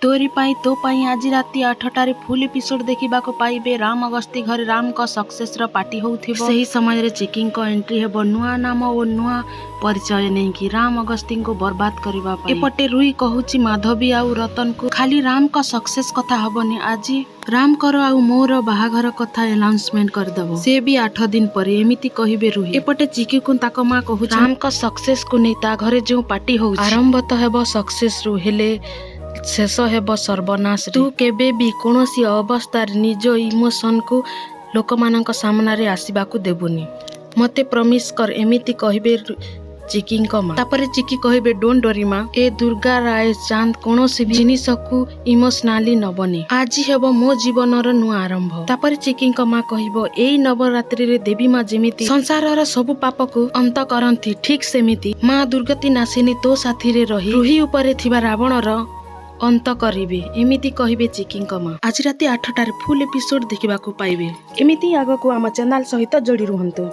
ତୋରି ପାଇଁ ତୋ ପାଇଁ ଆଜି ରାତି 8ଟାରେ ଫୁଲ୍ ଏପିସୋଡ୍ ଦେଖିବାକୁ ପାଇବେ। ରାମ ଅଗସ୍ତି ଘରେ ରାମଙ୍କ ସକ୍ସେସର ପାର୍ଟି ହେଉଥିବ। ସେହି ସମୟରେ ଚିକିଙ୍କ ଏଣ୍ଟ୍ରି ହେବ ନୂଆ ନାମ ଓ ନୂଆ ପରିଚୟ ନେଇକି ରାମ ଅଗସ୍ତିଙ୍କୁ ବର୍ବାଦ କରିବା ପାଇଁ। ଏପଟେ ରୁଇ କହୁଛି ମାଧବୀ ଆଉ ରତନକୁ, ଖାଲି ରାମଙ୍କ ସକ୍ସେସ କଥା ହବନି, ଆଜି ରାମଙ୍କର ଆଉ ମୋର ବାହାଘର କଥା ଆନାଉନ୍ସମେଣ୍ଟ କରିଦବ, ସେ ବି 8 ଦିନ ପରେ। ଏମିତି କହିବେ ରୁହି। ଏପଟେ ଚିକିକୁ ତାଙ୍କ ମା କହୁଛି, ରାମଙ୍କ ସକ୍ସେସକୁ ନେଇ ତା ଘରେ ଯେଉଁ ପାର୍ଟି ହଉଛି, ଆରମ୍ଭ ତ ହେବ ସକ୍ସେସରୁ, ହେଲେ ଶେଷ ହେବ ସର୍ବନାଶ। ତୁ କେବେ ବି କୌଣସି ଅବସ୍ଥାରେ ନିଜ ଇମୋସନକୁ ଲୋକମାନଙ୍କ ସାମ୍ନାରେ ଆସିବାକୁ ଦେବୁନି, ମତେ ପ୍ରମିସ କର। ଏମିତି କହିବେ ଚିକିଙ୍କ ମା। ତାପରେ ଚିକି କହିବେ, "don't worry ମା, ଏ ଦୁର୍ଗା ରାୟ ଚାନ୍ଦ କୌଣସି ବି ଜିନିଷକୁ ଇମୋସନାଲି ନବନି। ଆଜି ହେବ ମୋ ଜୀବନର ନୂଆ ଆରମ୍ଭ।" ତାପରେ ଚିକିଙ୍କ ମା କହିବ, ଏଇ ନବରାତ୍ରିରେ ଦେବୀ ମା ଯେମିତି ସଂସାରର ସବୁ ପାପକୁ ଅନ୍ତ କରନ୍ତି, ଠିକ ସେମିତି ମା ଦୁର୍ଗତି ନାଶିନୀ ତୋ ସାଥିରେ ରହି ରୁହି ଉପରେ ଥିବା ରାବଣର ଅନ୍ତ କରିବେ। ଏମିତି କହିବେ ଚିକିଙ୍କ ମା। ଆଜି ରାତି 8ଟାରେ ଫୁଲ୍ ଏପିସୋଡ୍ ଦେଖିବାକୁ ପାଇବେ। ଏମିତି ଆଗକୁ ଆମ ଚ୍ୟାନେଲ ସହିତ ଯୋଡ଼ି ରୁହନ୍ତୁ।